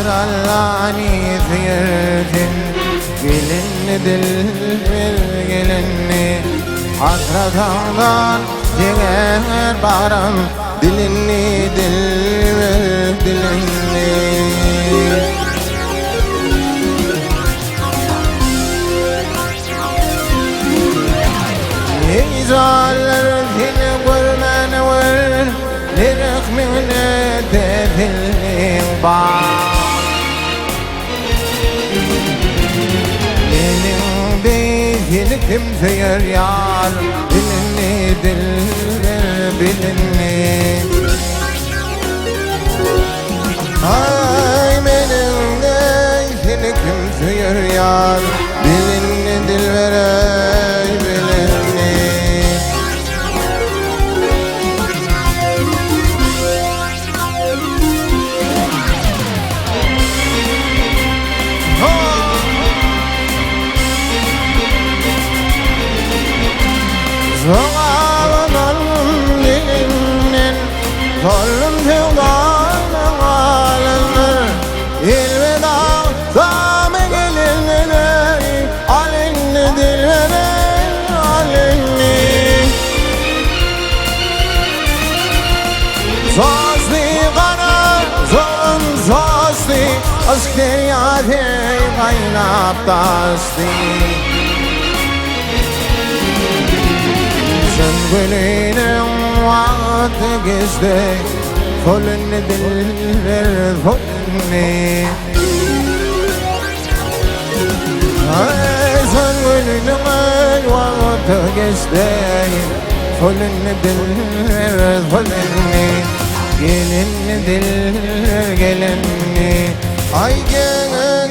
Kadyr Allany söýersen Gelinni dilber gelinni Hasratyňdan deňer baram Dilinni dilber dilinni. Heýjanlar seni görmän öwer, Ne rehmiň ne-de zilliň bar. Meniň deý seni kim söýer ýar, Bilini dilber bilini. Aý meniň deý seni kim söýer ýar, Bilinni dilbereý bilinni. Jogabyn aldym dilinden, Zulum söwdanyň alyndyr. Elweda samy gelinine, Al indi dilberim, al indi. Sosny gara zulum sosny, Yşk derýasy gaýnap daşdy. Sen gülüniň wagty geçdi, Sol indi dilber, sol indi. Aý, sen gülüniň wagty geçdi, Sol indi dilber, sol indi. Gelinni dilber, gelinni. Aý, gelin.